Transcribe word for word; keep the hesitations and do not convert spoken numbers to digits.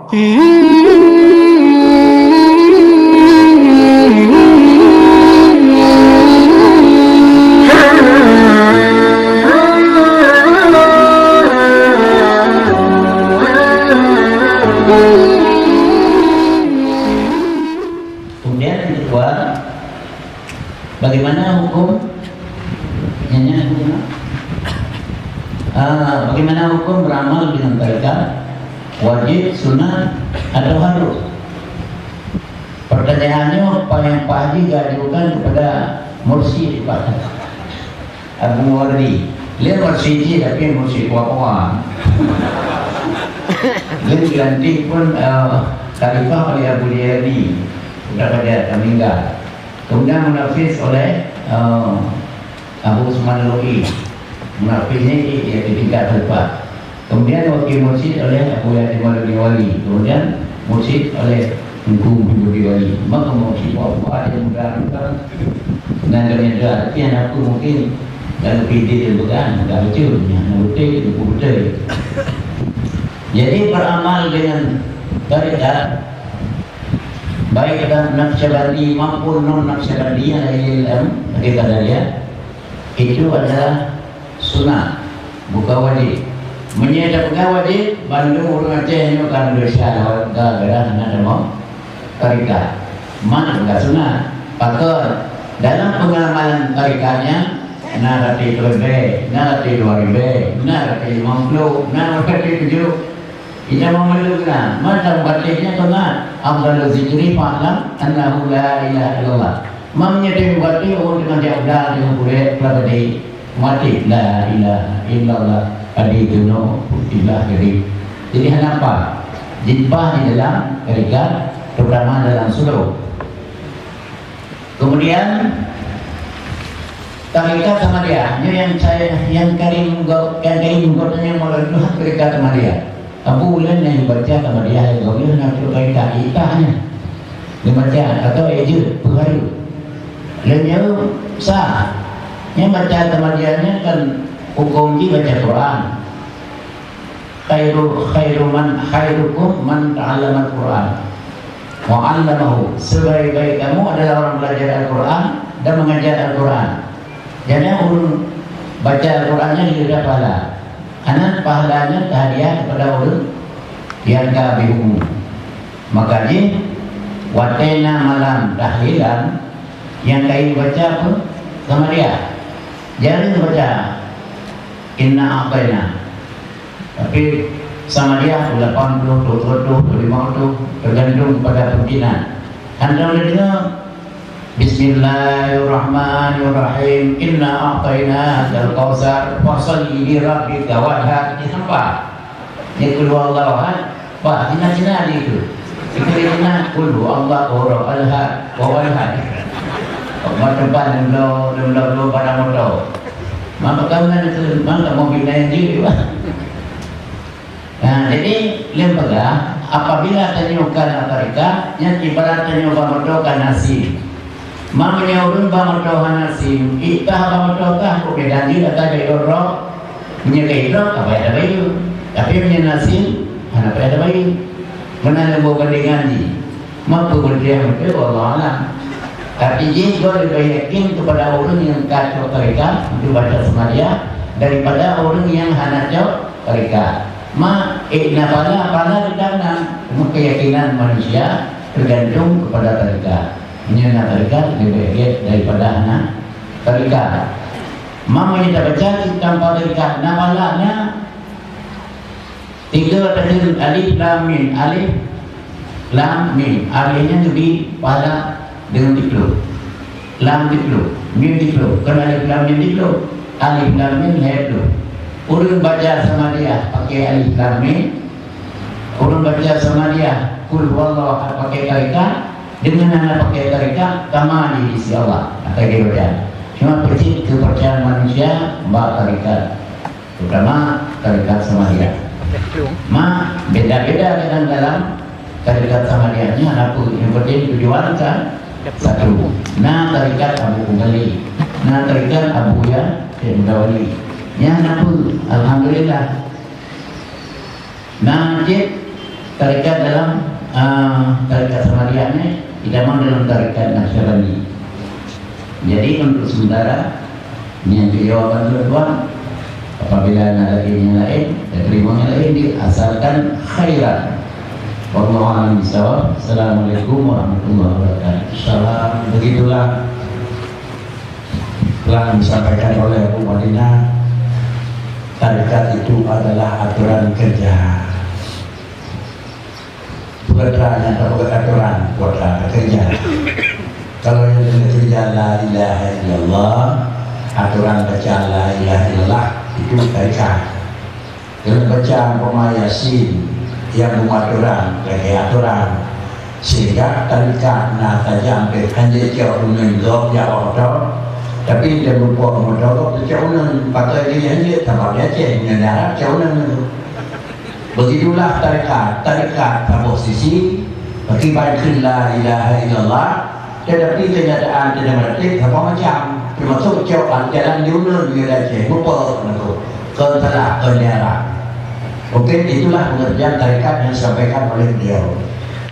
Kemudian yang kedua, bagaimana hukum, nyanyi hukum, ah, bagaimana hukum beramal dengan tarekat, wajib, sunat, atau harus? Pertanyaannya, apa yang Pak Haji diajukan kepada Mursyid Pak Abu Wardi? Dia Mursyid, tapi Mursyid Kuat-Kuat. Dia dilantik pun, eh, khalifah oleh Abu Jayadi. Udah pada meninggal. Kemudian munafis oleh, eh, Abu Usman Al-Lui. Munafis ni di, di tingkat khalifah. Kemudian wakil mursyid oleh Abu Yatim Al-Lui Wali. Kemudian mursyid oleh Teungku Muhyiddin Wali. Maka mursyid apa yang mudah, mudah. Dan kami ada artian apa mungkin lalu pidit dan pegang, mudah betul. Yang betul, itu betul. Jadi beramal dengan tarekat, baik dan Naqsyabandi maupun non Naqsyabandi yang lain dalam Tarekat Qadiriyah, itu adalah sunat, bukan wajib. Meunyoe tapeugah wajib, bandum ureuëng Aceh nyoe kan desya gara-gara hana tamong tarekat. Man bukan sunat. Pakon, dalam pengamalan tarekat nyan, na raté keureubeuen, na raté dua ribèe, na raté limong ploh, na raté tujoh. Ina memerlukan, mata batin nyan sunat. Afdalu zikri fa'lam annahu la ilaha illallah. Mam nyetem batin, ureuëng teungoh jak udah dengan kulit, pelabadi. Mati, la ilaha illallah, adi tuno, putihlah jadi. Jadi, hana apa? Jipah di dalam tarekat, terutama dalam suluk. Kemudian, tarekat Samadiyah, nyoe yang saya, yang karim go-, yang karim gotanya mulai dulu tarekat Samadiyah. Abu ulun yang baca Samadiyah, yang gotanya nak tarekat itahnya. Dibaca atau ejek, peuharu. Lalu nyoe sah. Yang baca Samadiyahnya kan hukum jih baca Quran. Khairu, khairu man, khairukum man ta'allamal Qur'an wa 'allamahu. Sebaik-baik kamu adalah orang belajar Al-Quran dan mengajar Al-Quran. Jadi ureuëng baca Al-Quran nyan lebih pahala. Anan pahalanya tahadiah kepada ureuëng yang ka beuilmu. Maka jih, watée na malam tahlilan, nyang kayu baca apa? Samadiyah. Jareueng baca Inna A'taina. Tapi Samadiyah tu lapan puluh, tujuh puluh, lima puluh, tergantung kepada pimpinan. Hana deungoe, "Bismillahirrahmanirrahim. Inna a'tainakal kautsar. Fashalli li rabbika wanhar." Nyan sampah. Nyan qul huwallahu ahad. Bah, Cina-Cina di itu. Di Cina, qul huwallahu ahad. Wa wanhar. Mak tempat enam belas, enam belas, dua barang motor. Maka kamu nak, maka mau bina yang diri, bah. Nah, jadi, lôn peugah, apabila tanyoe ka na tarekat, nyan ibarat tanyoe ba moto ka na sim. Meunyoe ureuëng ba moto hana sim, itah ba moto tah, kok beda jih ata jadwal rot. Meunyoe ka idrop, ka payah tabayeue. Tapi meunyoe na sim, hana payah tabayeue. Meunan lôn bandingan jih. Maka kemudian itu, wallahu alam. Tapi jih, gua lebih yakin kepada orang yang ka cok tarekat, untuk baca Samadiyah, daripada orang yang hana cok tarekat. Ma, eh, na pala, pala di dalam, cuma keyakinan manusia tergantung kepada tarekat. Meunyoe na tarekat, lebih baik daripada hana tarekat. Ma, meunyoe tabaca tanpa tarekat, na palanya, Tiga tadi alif lam mim, alif lam mim. Alif nyan geubri pahala deungon tiplôh. Lam tiplôh, mim tiplôh. Kon alif lam mim tiplôh. Alif lam mim lhèe plôh. Ureueng baca Samadiyah pakai alif lam mim. Ureueng baca Samadiyah, Qul huwallahu ahad pakai tarekat. Deungon hana pakai tarekat, sama di sisi Allah. Akai dia baca. Cuma peucit keupercayaan manusia bak tarekat. Terutama tarekat Samadiyah. Ma, beda-beda kadang dalam tarekat Samadiyah nyan, apa yang penting tujuan sa-, satu. Na tarekat Abu Kumbali, na tarekat Abu Ya, Syekh Muda Wali. Nyan apa? Alhamdulillah. Na cit Tarekat dalam, ah, tarekat Samadiyah ni, itamong dalam tarekat Naqsyabandi. Jadi, untuk sementara, nyan keuh jawaban tuan-tuan. Apabila na lagèe nyang laén, teurimong nyang laén jih, asalkan khairan. Wallahu a'lam bishawab. Assalamualaikum warahmatullahi wabarakatuh. Salam. Begitulah telah disampaikan oleh Abu Madinah, tarekat itu adalah aturan kerja. Peugah atra nyang tapeugah aturan, peugah atra takeureuja. Kalau nyang takeureuja la ilaha illallah, aturan baca la ilaha illallah, itu tarekat. Kalau baca umpama Yasin, nyang bumoe aturan, lagèe aturan. Sehingga tarekat na tajam pih, hanjeuet cok uneun gob jak bak moto, tapi dan beupok moto gob teucok uneun, pakai lé hanjeuet, sabab di Aceh, nyan di Arab cok uneun. Begitulah tarekat. Tarekat saboh sisi, akibat kheun la ilaha illallah, tetapi kenyataan tidak meretik saboh macam. Termasuk cok jalan di uneun nyoe di Aceh, beupok na tu. Kon salah, kon di Arab. Mungkin itulah pengertian tarekat yang disampaikan oleh beliau.